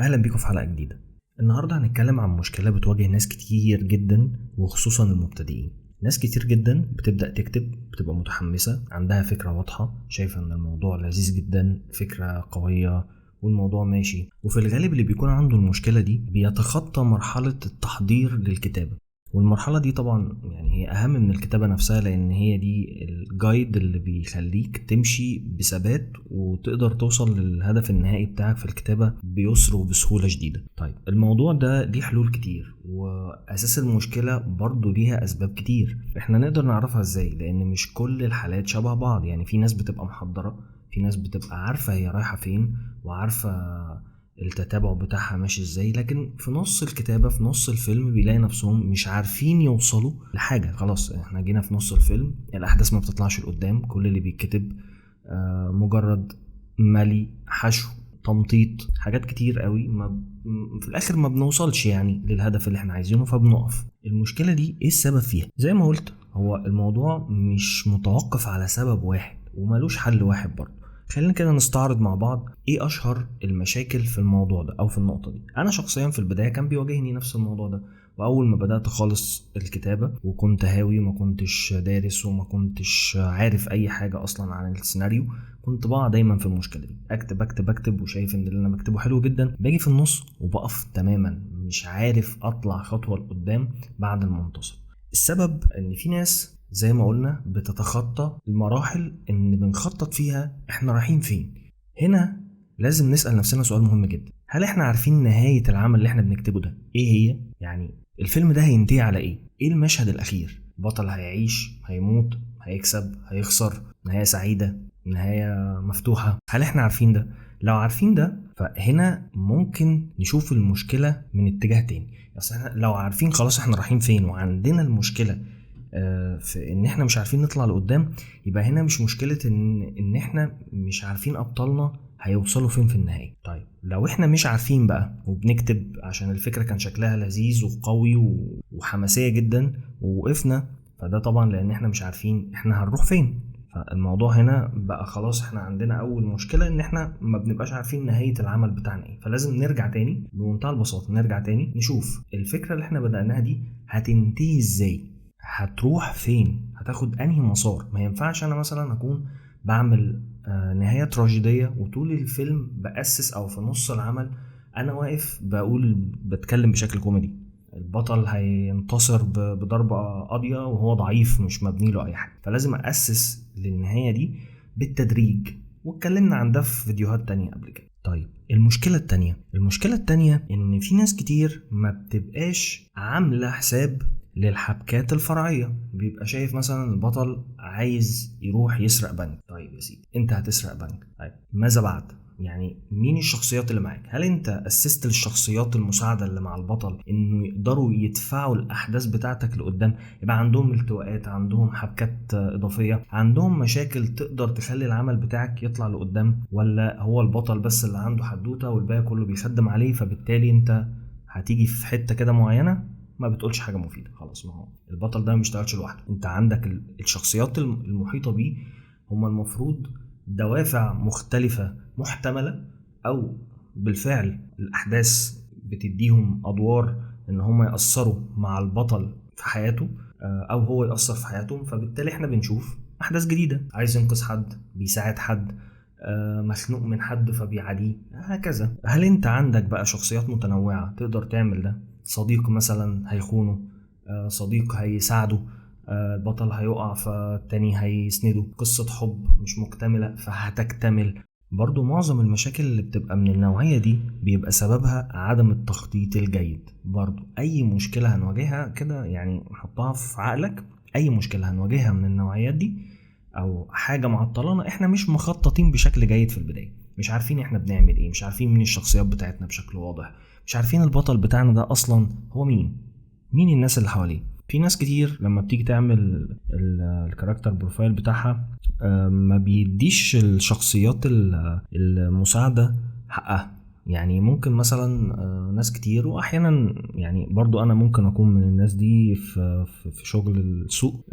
اهلا بيكم في حلقة جديدة. النهاردة هنتكلم عن مشكلة بتواجه ناس كتير جدا وخصوصا المبتدئين. ناس كتير جدا بتبدأ تكتب، بتبقى متحمسة، عندها فكرة واضحة، شايفة ان الموضوع لذيذ جدا، فكرة قوية والموضوع ماشي، وفي الغالب اللي بيكون عنده المشكلة دي بيتخطى مرحلة التحضير للكتابة. والمرحلة دي طبعا يعني هي أهم من الكتابة نفسها، لأن هي دي الجايد اللي بيخليك تمشي بثبات وتقدر توصل للهدف النهائي بتاعك في الكتابة بيسر وبسهولة شديدة. طيب الموضوع ده ليه حلول كتير، وأساس المشكلة برضو ليها أسباب كتير احنا نقدر نعرفها ازاي، لأن مش كل الحالات شبه بعض. يعني في ناس بتبقى محضرة، في ناس بتبقى عارفة هي رايحة فين وعارفة التتابع بتاعها ماشي ازاي، لكن في نص الكتابة في نص الفيلم بيلاقي نفسهم مش عارفين يوصلوا لحاجة. خلاص احنا جينا في نص الفيلم، الأحداث ما بتطلعش لقدام، كل اللي بيتكتب مجرد ملي، حشو، تمطيط، حاجات كتير قوي، ما في الآخر ما بنوصلش يعني للهدف اللي احنا عايزينه، فبنقف. المشكلة دي ايه السبب فيها؟ زي ما قلت هو الموضوع مش متوقف على سبب واحد ومالوش حل واحد برضه. خلينا كده نستعرض مع بعض ايه اشهر المشاكل في الموضوع ده او في النقطة دي. انا شخصيا في البداية كان بيواجهني نفس الموضوع ده، واول ما بدأت خالص الكتابة وكنت هاوي وما كنتش دارس وما كنتش عارف اي حاجة اصلا عن السيناريو، كنت بقع دايما في المشكلة دي. اكتب اكتب اكتب وشايف ان اللي انا بكتبه حلو جدا، باجي في النص وبقف تماما، مش عارف اطلع خطوة لقدام بعد المنتصف. السبب ان في ناس زي ما قلنا بتتخطى المراحل ان بنخطط فيها احنا رايحين فين. هنا لازم نسأل نفسنا سؤال مهم جدا، هل احنا عارفين نهاية العمل اللي احنا بنكتبه ده ايه هي؟ يعني الفيلم ده هينتهي على ايه؟ ايه المشهد الاخير؟ بطل هيعيش، هيموت، هيكسب، هيخسر، نهاية سعيدة، نهاية مفتوحة؟ هل احنا عارفين ده؟ لو عارفين ده فهنا ممكن نشوف المشكلة من اتجاه تاني. بس احنا لو عارفين خلاص احنا رايحين فين وعندنا المشكلة في ان احنا مش عارفين نطلع لقدام، يبقى هنا مش مشكلة ان احنا مش عارفين ابطالنا هيوصلوا فين في النهاية. طيب لو احنا مش عارفين بقى وبنكتب عشان الفكرة كان شكلها لذيذ وقوي وحماسية جدا ووقفنا، فده طبعا لان احنا مش عارفين احنا هنروح فين. فالموضوع هنا بقى خلاص احنا عندنا اول مشكلة ان احنا ما بنبقاش عارفين نهاية العمل بتاعنا ايه. فلازم نرجع تاني بمنتهى البساطة، نرجع تاني نشوف الفكرة اللي احنا بدأناها دي هتنتهي ازاي، هتروح فين، هتاخد انهي مسار. ما ينفعش انا مثلا اكون بعمل نهاية تراجيدية وطول الفيلم بأسس او في نص العمل انا واقف بقول بتكلم بشكل كوميدي، البطل هينتصر بضربة قاضية وهو ضعيف مش مبني له اي حاجة. فلازم أسس للنهاية دي بالتدريج، واتكلمنا عن ده في فيديوهات تانية قبل كده. طيب المشكلة التانية ان في ناس كتير ما بتبقاش عاملة حساب للحبكات الفرعية. بيبقى شايف مثلا البطل عايز يروح يسرق بنك، طيب يا سيدي انت هتسرق بنك، طيب ماذا بعد؟ يعني مين الشخصيات اللي معاك؟ هل انت اسست للشخصيات المساعدة اللي مع البطل انه يقدروا يدفعوا الاحداث بتاعتك لقدام، يبقى عندهم التواءات، عندهم حبكات اضافية، عندهم مشاكل تقدر تخلي العمل بتاعك يطلع لقدام؟ ولا هو البطل بس اللي عنده حدوتة والباقي كله بيخدم عليه، فبالتالي انت هتيجي في حتة كده معينة ما بتقولش حاجة مفيدة. خلاص ما هو البطل ده ما بيشتغلش لوحده، انت عندك الشخصيات المحيطة بيه هم المفروض دوافع مختلفة محتملة، أو بالفعل الأحداث بتديهم أدوار إن هم يأثروا مع البطل في حياته أو هو يأثر في حياتهم. فبالتالي إحنا بنشوف أحداث جديدة، عايز ينقذ حد، بيساعد حد، مخنوق من حد فبيعاديه، هكذا. هل أنت عندك بقى شخصيات متنوعة تقدر تعمل ده؟ صديق مثلا هيخونه، صديق هيساعده، البطل هيقع فالتاني هيسنده، قصة حب مش مكتملة فهتكتمل. برضو معظم المشاكل اللي بتبقى من النوعية دي بيبقى سببها عدم التخطيط الجيد. برضو أي مشكلة هنواجهها كده يعني حطها في عقلك، أي مشكلة هنواجهها من النوعيات دي أو حاجة معطلانا إحنا مش مخططين بشكل جيد في البداية، مش عارفين إحنا بنعمل إيه، مش عارفين مين الشخصيات بتاعتنا بشكل واضح، مش عارفين البطل بتاعنا ده أصلا هو مين، مين الناس اللي حواليه. في ناس كتير لما بتيجي تعمل ال character profile بتاعها ما بيديش الشخصيات المساعدة حقها. يعني ممكن مثلا ناس كتير، واحيانا يعني برضو انا ممكن اكون من الناس دي في شغل السوق،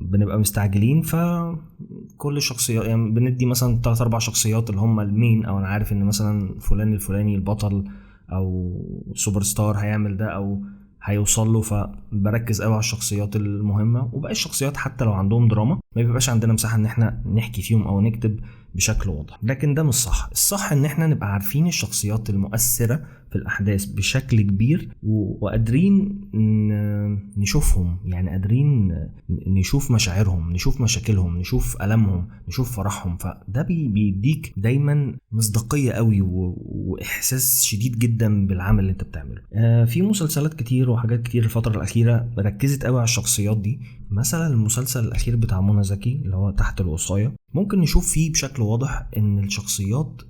بنبقى مستعجلين، فكل شخصية يعني بندي مثلا 3-4 شخصيات اللي هم ال main، او انا عارف ان مثلا فلان الفلاني البطل او سوبر ستار هيعمل ده او هيوصل له، فبركز قوي على الشخصيات المهمة، وباقي الشخصيات حتى لو عندهم دراما ما بيبقاش عندنا مساحة ان احنا نحكي فيهم او نكتب بشكل واضح. لكن ده مش صح. الصح ان احنا نبقى عارفين الشخصيات المؤثرة في الاحداث بشكل كبير، وقادرين نشوفهم، يعني قادرين نشوف مشاعرهم، نشوف مشاكلهم، نشوف ألمهم، نشوف فرحهم. فده بيديك دايما مصداقية قوي واحساس شديد جدا بالعمل اللي انت بتعمله. في مسلسلات كتير وحاجات كتير الفترة الأخيرة ركزت قوي على الشخصيات دي. مثلا المسلسل الأخير بتاع منى زكي اللي هو تحت الوصاية، ممكن نشوف فيه بشكل واضح ان الشخصيات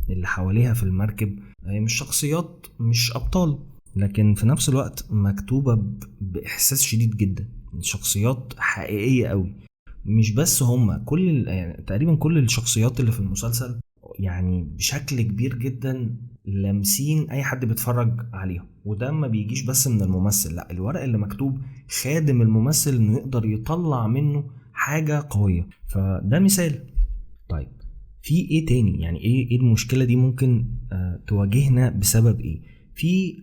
اللي حواليها في المركب هي مش شخصيات، مش أبطال، لكن في نفس الوقت مكتوبة بإحساس شديد جدا، شخصيات حقيقية قوي. مش بس هما، كل يعني تقريبا كل الشخصيات اللي في المسلسل يعني بشكل كبير جدا لامسين اي حد بيتفرج عليهم، وده ما بيجيش بس من الممثل، لا، الورق اللي مكتوب خادم الممثل انه يقدر يطلع منه حاجة قوية. فده مثال. طيب في ايه تاني؟ يعني ايه المشكلة دي ممكن تواجهنا بسبب ايه؟ في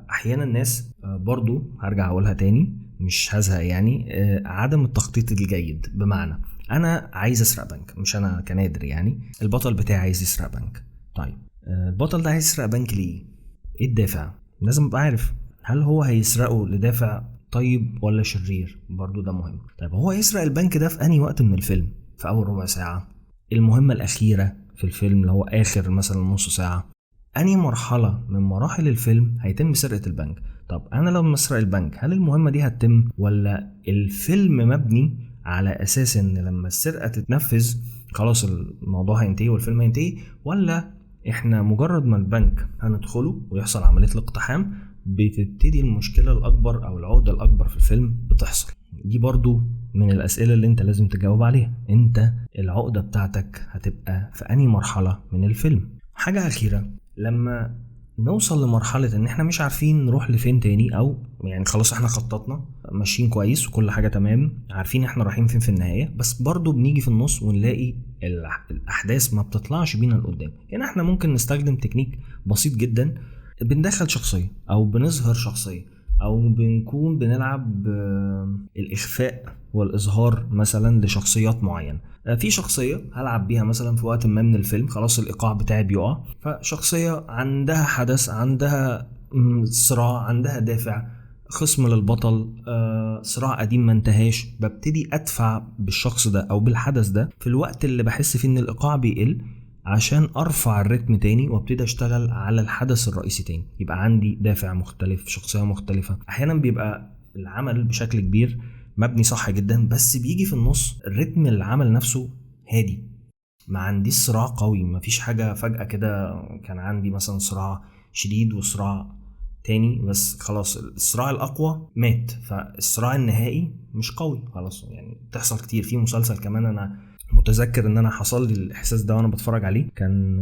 احيانا الناس برضو هرجع اقولها تاني مش هزهق، يعني عدم التخطيط الجيد. بمعنى انا عايز اسرق بنك، مش انا كنادر يعني، البطل بتاعي عايز يسرق بنك. طيب البطل ده عايز يسرق بنك ليه؟ ايه الدافع؟ لازم ابقى عارف هل هو هيسرقه لدافع طيب ولا شرير، برضو ده مهم. طيب هو هيسرق البنك ده في انهي وقت من الفيلم؟ في اول ربع ساعة، المهمة الأخيرة في الفيلم اللي هو آخر مثلا نص ساعة، أنهي مرحلة من مراحل الفيلم هيتم سرقة البنك؟ طب أنا لو مسرق البنك هل المهمة دي هتتم، ولا الفيلم مبني على أساس إن لما السرقة تتنفذ خلاص الموضوع هينتهي والفيلم هينتهي، ولا إحنا مجرد ما البنك هندخله ويحصل عملية الاقتحام بتبتدي المشكلة الأكبر أو العقدة الأكبر في الفيلم بتحصل؟ دي برضو من الأسئلة اللي انت لازم تجاوب عليها. انت العقدة بتاعتك هتبقى في أي مرحلة من الفيلم؟ حاجة أخيرة، لما نوصل لمرحلة ان احنا مش عارفين نروح لفين تاني، او يعني خلاص احنا خططنا ماشيين كويس وكل حاجة تمام، عارفين احنا رايحين فين في النهاية، بس برضو بنيجي في النص ونلاقي الأحداث ما بتطلعش بينا لقدام. هنا احنا ممكن نستخدم تكنيك بسيط جدا، بندخل شخصية او بنظهر شخصية، او بنكون بنلعب الإخفاء والإظهار مثلا لشخصيات معينة. في شخصية هلعب بيها مثلا في وقت ما من الفيلم، خلاص الإيقاع بتاعي بيقع، فشخصية عندها حدث، عندها صراع، عندها دافع، خصم للبطل، صراع قديم ما انتهاش، ببتدي أدفع بالشخص ده أو بالحدث ده في الوقت اللي بحس فيه إن الإيقاع بيقل، عشان أرفع الريتم تاني وابتدي أشتغل على الحدث الرئيسي تاني، يبقى عندي دافع مختلف، شخصية مختلفة. أحيانا بيبقى العمل بشكل كبير مبني صح جدا، بس بيجي في النص الريتم العمل نفسه هادي، ما عنديش صراع قوي، ما فيش حاجة فجأة كده. كان عندي مثلا صراع شديد وصراع تاني، بس خلاص الصراع الأقوى مات، فالصراع النهائي مش قوي خلاص. يعني بتحصل كتير. في مسلسل كمان أنا متذكر ان انا حصل لي الاحساس ده وانا بتفرج عليه، كان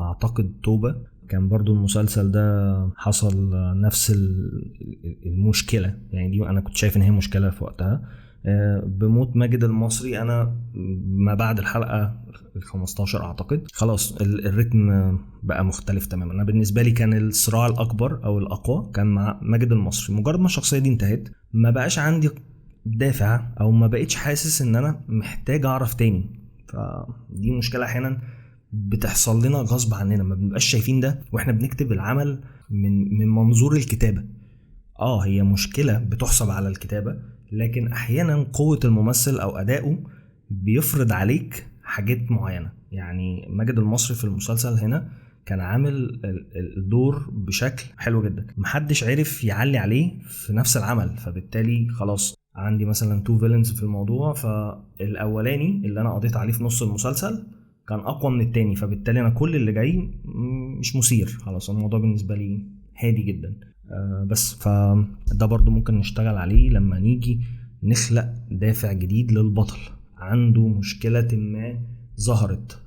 اعتقد توبة، كان برضو المسلسل ده حصل نفس المشكلة، يعني دي انا كنت شايف ان هي مشكلة في وقتها، بموت ماجد المصري. انا ما بعد الحلقة 15 اعتقد خلاص الريتم بقى مختلف تماما. انا بالنسبة لي كان الصراع الاكبر او الاقوى كان مع ماجد المصري، مجرد ما الشخصية دي انتهت ما بقاش عندي دافع، او ما بقيتش حاسس ان انا محتاج اعرف تاني. فدي مشكلة احيانا بتحصل لنا غصب عننا، ما بنبقاش شايفين ده واحنا بنكتب العمل من منظور الكتابة. هي مشكلة بتحسب على الكتابة، لكن احيانا قوة الممثل او اداؤه بيفرض عليك حاجات معينة. يعني ماجد المصري في المسلسل هنا كان عامل الدور بشكل حلو جدا، محدش عرف يعلي عليه في نفس العمل، فبالتالي خلاص عندي مثلا 2 villains في الموضوع، فالاولاني اللي انا قضيت عليه في نص المسلسل كان اقوى من التاني، فبالتالي انا كل اللي جاي مش مثير، خلاص الموضوع بالنسبة لي هادي جدا. بس فده برضو ممكن نشتغل عليه لما نيجي نخلق دافع جديد للبطل، عنده مشكلة ما ظهرت،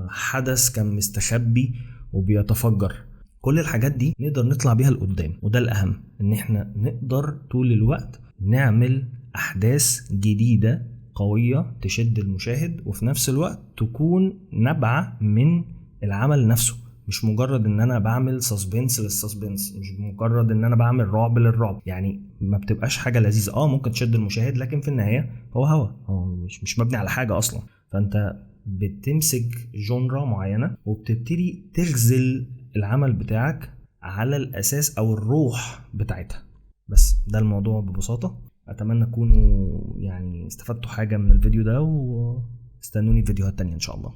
حدث كان مستخبي وبيتفجر. كل الحاجات دي نقدر نطلع بيها لقدام، وده الاهم، ان احنا نقدر طول الوقت نعمل احداث جديدة قوية تشد المشاهد، وفي نفس الوقت تكون نابعة من العمل نفسه، مش مجرد ان انا بعمل suspense لل suspense، مش مجرد ان انا بعمل رعب للرعب. يعني ما بتبقاش حاجة لذيذة، ممكن تشد المشاهد، لكن في النهاية هو مش مبني على حاجة اصلا. فانت بتمسك genre معينة وبتبتدي تغزل العمل بتاعك على الاساس او الروح بتاعتها. بس ده الموضوع ببساطة. اتمنى تكونوا يعني استفدتوا حاجة من الفيديو ده، واستنوني في فيديوهات تانية ان شاء الله.